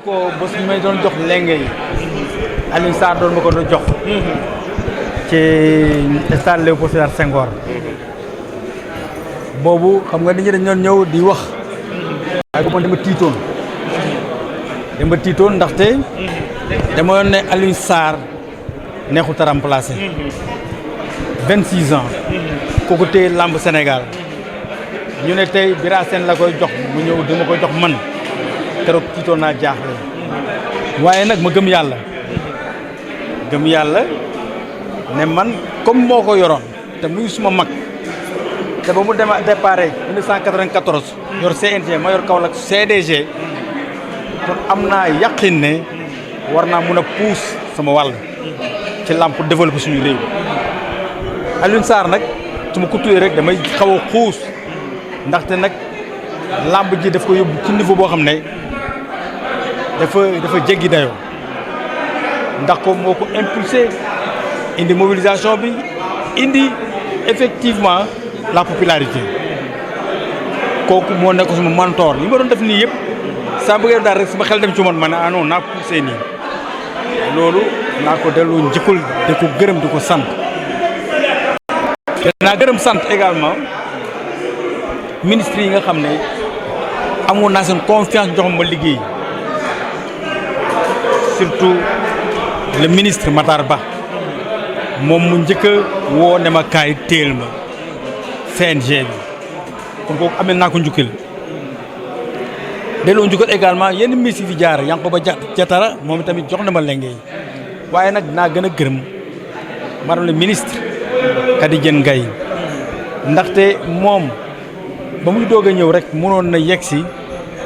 ko bés bi may doon jox lenge yi Alioune Sarr doon ma ko doon jox ci stade Léopold Sédar Senghor boobu xam nga nit ñi dañ doon ñëw di wax waaye boobu dama tiitoon ndaxte dama yoon ne Alioune Sarr neexut a remplacé 26 ans kooku téye lamb Sénégal ñu ne tey Bira Sène la koy jox mu ñëw dama koy jox man keroog tiitoon naa jaaxle waaye nag ma gëm yàlla ne man comme moo ko yoroon te muy suma mag te ba mu déparé 1994 yor CNG ma yor Kaolack CDG kon am naa yaqin ne war naa mun a puus sama wàll ci làmb pour développer suñu réew Alioune Sarr nag su ma ko tuddee rek damay xaw a xuus ndaxte nag làmb ji daf ko yóbbu ci niveau boo xam ne dafa jéggi dayoo ndax ko moo ko impulsé indi mobilisation bi indi effectivement la popularité kooku moo nekk suma mentor li ma doon def nii yëpp saa bëggee daal rek sama xel dem ci man ma ne ah non naa poussé nii loolu naa ko delloo njëkkul di ko gërëm di ko sant naa gërëm sant également ministre yi nga xam ne amoon naa seen confiance jox ma liggéey surtout le ministre Matar Ba moom mu njëkk a woo ne ma kaay téel ma CNG bi kon kooku amee naa ko njukkal delloo njukkal également yenn ministre yi fi jaar Yankhoba Diattara moom tamit jox na ma lenge yi waaye nag naa gën a gërëm madame le ministre Khady Diène Gaye ndaxte moom ba muy doog a ñëw rek mënoon na yegg si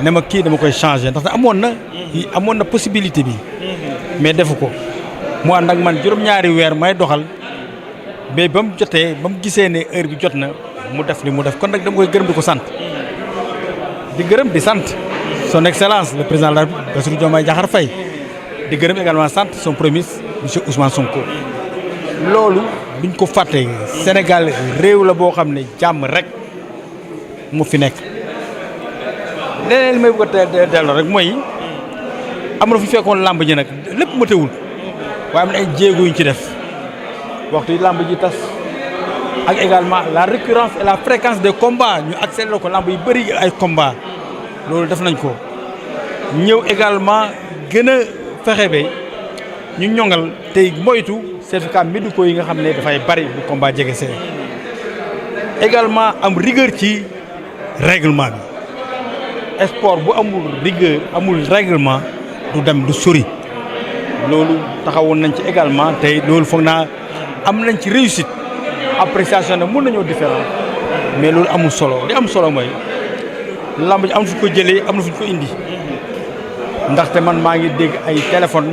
ne ma kii dama koy changé ndaxte amoon na possibilité bi mais defu ko mu ànd ak man juróom-ñaari weer may doxal mais ba mu jotee ba mu gisee ne heure bi jot na mu def li mu def kon nag dama koy gërëm di ko sant di gërëm di sant son excellence le président de la République Bassirou Diomaye Diakhar Faye di gërëm également sant son premier ministre monsieur Ousmane Sonko loolu duñ ko fàtte Sénégal réew la boo xam ne jàmm rek mu fi nekk leneen li may bëgg a delloo rek mooy am na fu fekkoon làmb ji nag lépp ma teewul waaye am na ay jéego yuñ ci def waxtu yi làmb ji tas ak également la récurrence et la fréquence des combats ñu accéléré ko làmb yi bëri ay combats loolu def nañ ko ñëw également gën a fexe ba ñu ñoŋal tey moytu certificat médicaux yi nga xam ne dafay bari bu combat jege see également am rigueur ci règlement bi sport bu amul rigueur amul règlement du dem du sori loolu taxawoon nañ ci également tey loolu foog naa am nañ ci réussite appréciation ne mën nañoo différent mais loolu amul solo li am solo mooy lamb ji am fu ko jëlee am na fu ñu ko indi ndaxte man maa ngi dégg ay téléphone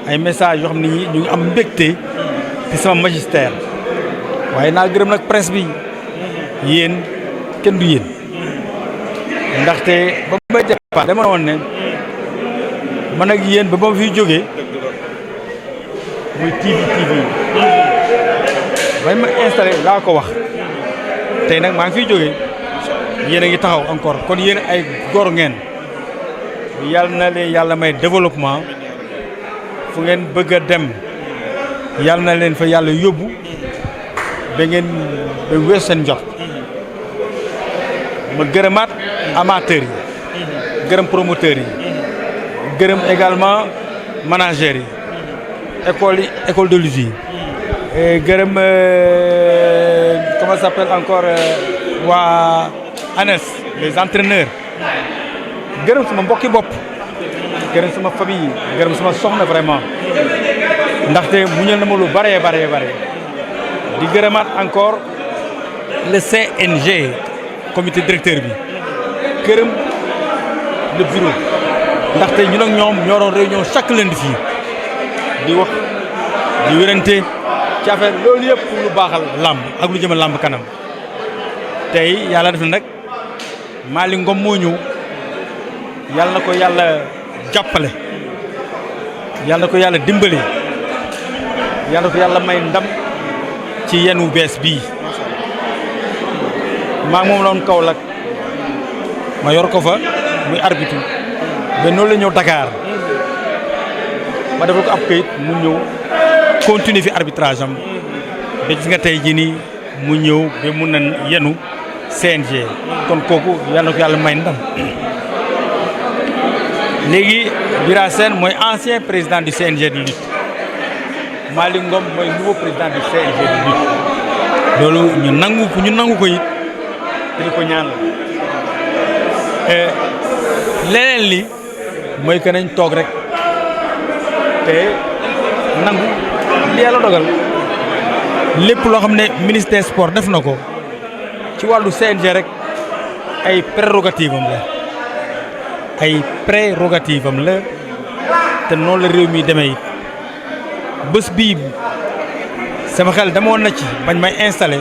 ay messages yoo xam ne ñu ngi am mbégte ci sama magistère waaye naa gërëm nag presse bi yéen kenn du yéen ndaxte ba may départ dama woon ne man ak yéen ba ma fiy jógee muy TV bañ ma installé laa ko wax tey nag maa ngi fiy jógee yéen a ngi taxaw encore kon yéen ay góor ngeen yàlla na leen yàlla may développement fu ngeen bëgg a dem yàlla na leen fa yàlla yóbbu ba ngeen ba wees seen jox ma gërëmaat amateurs yi gërëm promoteurs yi gërëm également managers yi école de lutte yi gërëm comment ça s'appelle encore waa ANES les entraîneurs gërëm sama mbokki bopp gërëm sama famille gërëm sama soxna vraiment ndaxte muñal na ma lu bare di gërëmaat encore le CNG comité directeur bi gërëm le bureau ndaxte ñun ak ñoom ñoo doon réunion chaque lundi fii di wax di wérante ci affaire loolu yëpp pour lu baaxal làmb ak lu jëmal làmb kanam tey yàlla def na nag Malick Ngom moo ñëw yàlla na ko yàlla jàppale yàlla na ko yàlla dimbali yàlla na ko yàlla may ndam ci yenu bees bii maa ngi moom la woon Kaolack ma yor ko fa muy arbitre ba noonu la ñëw Dakar ma defal ko ab këyit mu ñëw continuer fi arbitrage am ba gis nga tey jii nii mu ñëw ba mun na yenu CNG kon kooku yàlla na ko yàlla may ndam léegi Bira Sène mooy ancien président du CNG de lutte Malick Ngom mooy nouveau président du CNG de lutte loolu ñu nangu ko it di ko ñaan leneen li mooy que nañ toog rek te nangu li yàlla dogal lépp loo xam ne ministre des sports def na ko ci wàllu CNG rek ay prérogative am la ay prérogative am la te noonu la réew mi demee it bés bii sama xel demoon na ci bañ may installé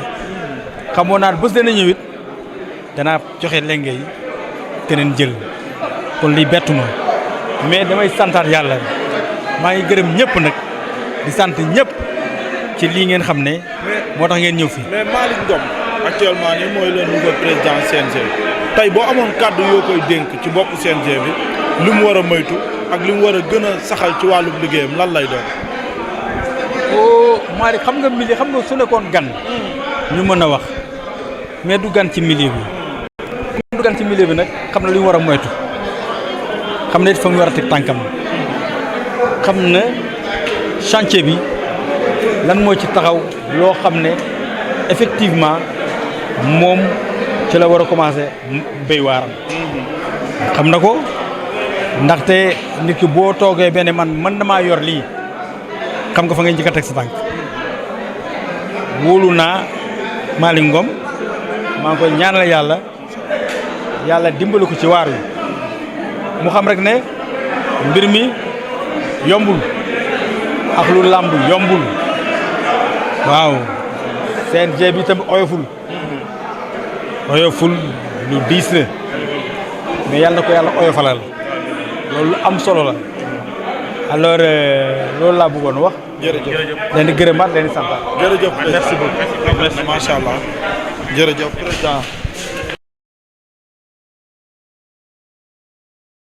xamoon naa bés dana ñëw it danaa joxe lenge yi keneen jël kon lii bettu ma mais damay santaat yàlla maa ngi gërëm ñëpp nag di sant ñëpp ci lii ngeen xam ne moo tax ngeen ñëw fii. mais Malick Ngom actuellement nii mooy le nouveau président CNG tey boo amoon kàddu yoo koy dénk ci bopp CNG bi li mu war a moytu ak li mu war a gën a saxal ci wàllu liggéeyam lan lay doon. oh Malick xam nga milieu xam nga su nekkoon gan. ñu mën a wax mais du gan ci milieu bi. du gan ci milieu bi nag xam na li mu war a moytu xam na it fa mu war a teg tànkam xam na chantier bi lan moo ci taxaw loo xam ne effectivement moom ci la war a commencer béy waaram xam na ko ndaxte nit ki boo toogee benn man damaa yor lii xam nga fa ngay njëkk a teg sa tànk wóolu naa Malick Ngom maa ngi koy ñaanal yàlla dimbali ko ci waar wi mu xam rek ne mbir mi yombul ak lu làmb yombul waaw CNG bi tam oyoful lu diis na mais yàlla na ko yàlla oyofalal loolu am solo la alors loolu laa bëggoon wax. jërëjëf leen di gërëmaat leen di santaat. jërëjëf merci beaucoup. macha allah jërëjëf président.